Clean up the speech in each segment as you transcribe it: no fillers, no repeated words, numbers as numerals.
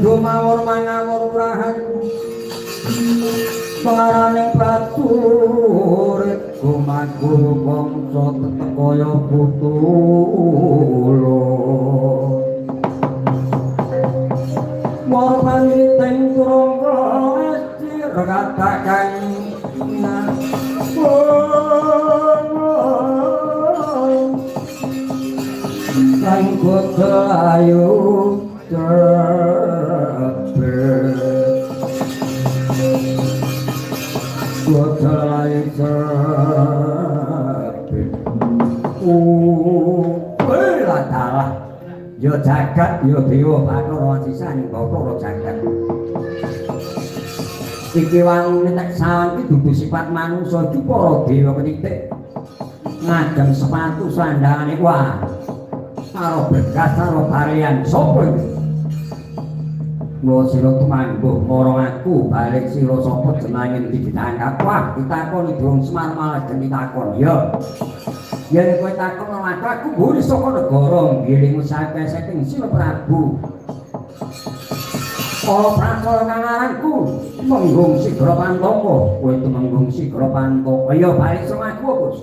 Yuda mawon mangawur prahan Pengarane prajurit gumagur bangsa tetep kaya putulo. Mara panjiting turangga esti rekatakan Sang Buddha ayu jebet Buddha ayu jebet Ulah dalah ya jagat ya dewa Bathara sisan Bathara jagat. Iki wangune nek sawan iki dudu sifat manungsa iki para dewa ketitik ngagem sepatu sandangane wah karo berkas karo barian sapa iki? Mula sira tumangguh marang aku balik sira sapa jenenge endi ditangkap wah ditakoni durung Semar malah geni takon ya. Yen kowe takon marang aku aku mburi saka negara ngiling saking saking Sila Prabu. Kala pracana kang aranku Menggung Sigra Pantaka. Kowe tumenggung Sigra Pantaka. Ya balik saka aku Gus.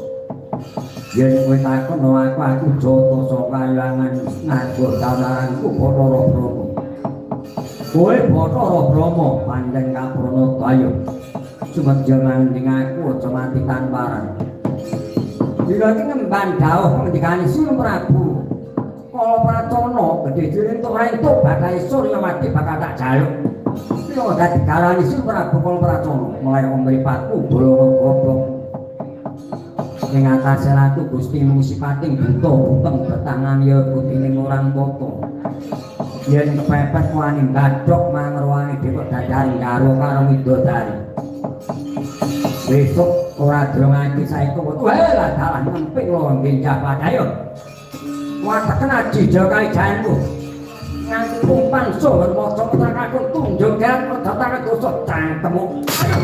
Yen kowe takon marang aku aku jata saka kayangan ngarga danaranku Bathara Brahma. Kowe Bathara Brahma pancen kaprana ayo. Sumedya manding aku aja mati tanparan. Dina iki ngemban dawuh ngendikane Sri Prabu. Kala pracana gedhe dhewe entuk ora entuk bakal Suryawati bakal tak jaluk. Pira dadi garane Sri Prabu kala pracana mulai mripatku bolong goblok. Ing atase ratu Gusti mung sipating buta buteng betangan ya putine orang tata. Yen kepepet wani badhok mangerwangi dhewe dadari karo karo widodari. Besok ora drongake saiki weh lah dalan ngemping lho ngenjah padayo. Wateken aji jaka ijanku. Nganti umpan sohor maca kakung tunjung gerak aja tangan dosa cangkemmu. Ayo.